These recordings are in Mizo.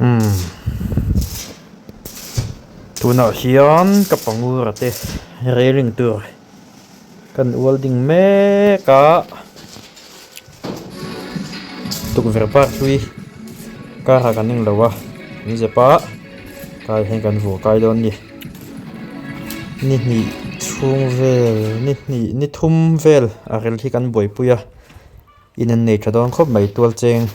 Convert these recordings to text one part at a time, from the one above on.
Umm tunah hian ka pangura te railing tur kan welding mek a tukverh bar hlui karah kan englo a min zep a tlaiah hian kan vuah kai dawn a ni ni hnih chhung vel ni hnih ni thum vel a rel hi kan buaipui a in an nei tha dawn khawp mai tual cheng.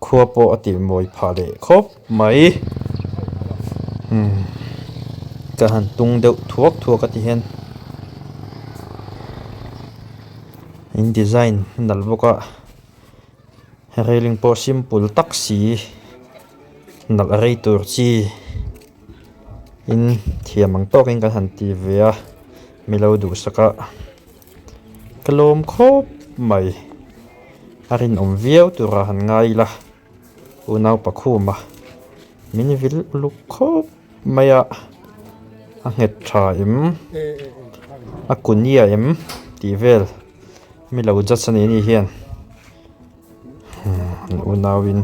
Khua pawh a tih mawi phah leh khawp mai. Umm ka han tung deuh thuak thuak a ti hian in design a nalh bawk a railing pawh simple tak si nalh rei tur chi in thiam ang tawkin kan han ti ve a milo duhsak a ka lawm khawp mai. A rinawm viau tura han ngai ila unau pakhuma min vil uluk khawp mai a, a nghet tha em a kunia em tih vel mi lo judge a ni ni hian an unauin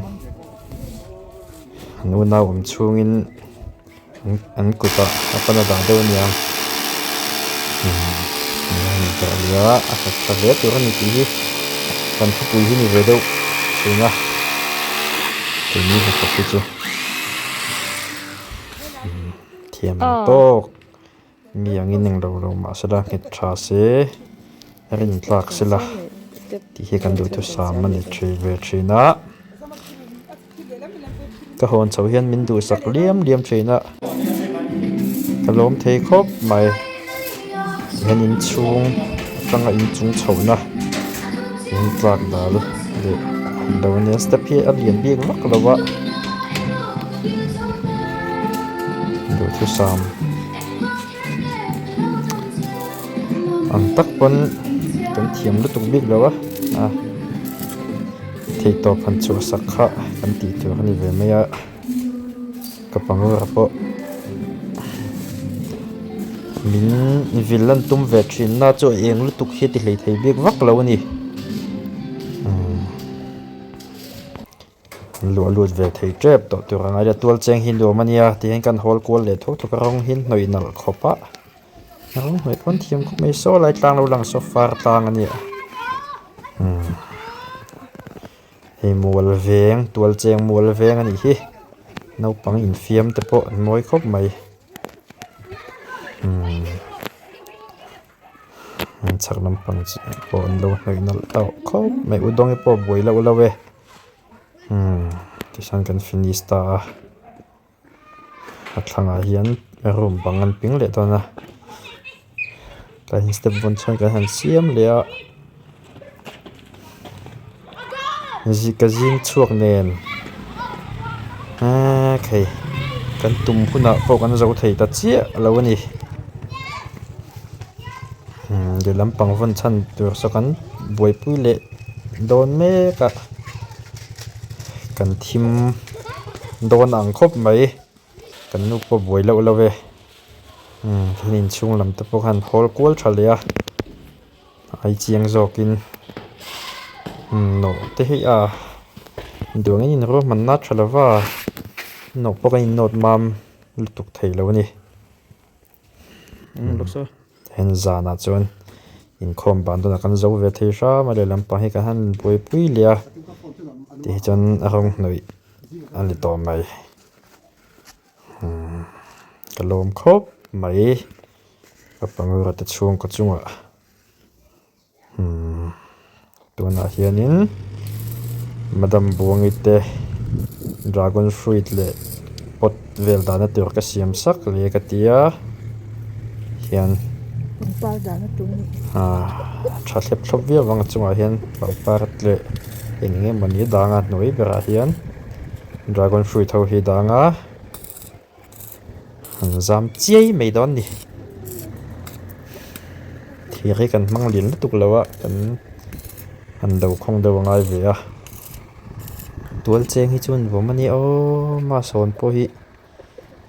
an unau awm chhungin. An kutah a pan a dah deuh a nia a nghet tha hle tur a ni tih hi kan thupui hi ni ve deuh thin a keini hnathawk hi chu thiam ang tawk mi angin englo lo mahsela nghet tha se rintlak sela tih hi kan duhthusam a ni thin ve thin a. Ka hawn chho hian min duhsak liam liam thin a, ka lawm thei khawp mai. Hian inchhung atanga inchung chhohna in tlak dal leh lo a nia step hi a lian bik vak lo a, duhthusam ang tak pawn kan thiam lutuk bik lo a a. Theihtawp han chhuahsak kha kan tih tur a ni ve mai a, ka pangura pawh min vil lan tum ve thin na chu a eng lutuk hi a ti hlei thei bik vak lo a ni luah lut ve thei tep tawh tur a ngai a tual cheng hi nuam a nia tihian kan hawl kual leh thuk thuk a rawng hi hnawih nalh khawp a. Rawng hnawih pawn thiam khawp mai saw lai tlang lo lang saw far tlang a nia umm hei mual veng tual cheng mual veng a nih hi naupang infiam te pawh an mawi khawp mai umm an chhak lampang pawh an lo hnawih nalh tawh khawp mai u dawngi pawh a buai loh loh e umm tichuan kan finish ta a. A thlangah hian room bang an ping leh dawn a tlai hian step vawn chhuan kan han siam leh a ka zing chhuak nen eee khei kan tum hunah pawh kan zo thei ta chiah lo a ni umm lehlam pang vawn chhan tur saw kan buaipui leh dawn mek a kan thim. Dawn ang khawp mai kan nu pawh buai loh loh e umm thil inchhung lam te pawh khan hawl kual tha leh a ai chiang zawkin umm nawh te hi a duang in ruahmanna tha lova nawh pawh kan innawt mam lutuk thei lo a ni. Tihian zanah chuan inkhawm ban dawnah kan zo ve thei hram a lehlam pang hi kan han buaipui leh a tih hi chuan a rawng hnawih a ni tawh mai umm ka lawm khawp mai ka pangura te chhungkaw chungah. Umm tunah hianin madam buangi te dragon fruit leh pot vel dahna tur ka siam sak leh ka ti a hian ah tha thlep thlawp viau ang a chungah hian pangpar leh eng eng emawni dang a hnuai berah hian dragon fruit ho hi dang a. An zam chiai mai dawn ni. Thir hi kan hmang lian lutuk lo a, kan han do khawng deuh a ngai ve a. Tual cheng hi chu an vawm a nia aw masawn pawh hi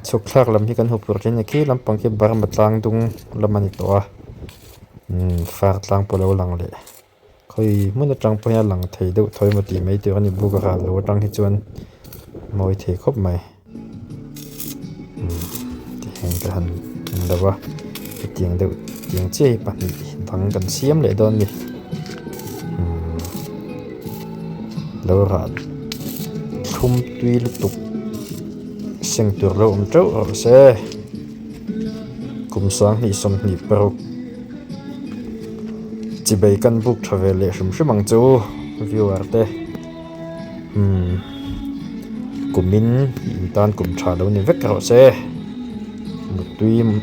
chhuk thlak lam hi kan hmu phur thin a khi lampang khi Burma tlang dung lam a ni tawh a umm far tlang pawh a lo lang leh. Khawi hmun atang pawh hian a lang thei deuh tho emaw tih mai tur a ni buk a ral lo atang hi chuan. Mawi thei khawp mai umm tihian ka han en lo a hetiang deuh tiang chiah hi pahnih dang kan siam leh dawn a ni umm lo rah thlum tui lutuk seng tur lo awm teuh rawh se kum 20 26 chibei kan buk tha ve leh hrim hrim ang chu viewer te. Umm kumin in tan kum tha lo ni vek rawh se mutui.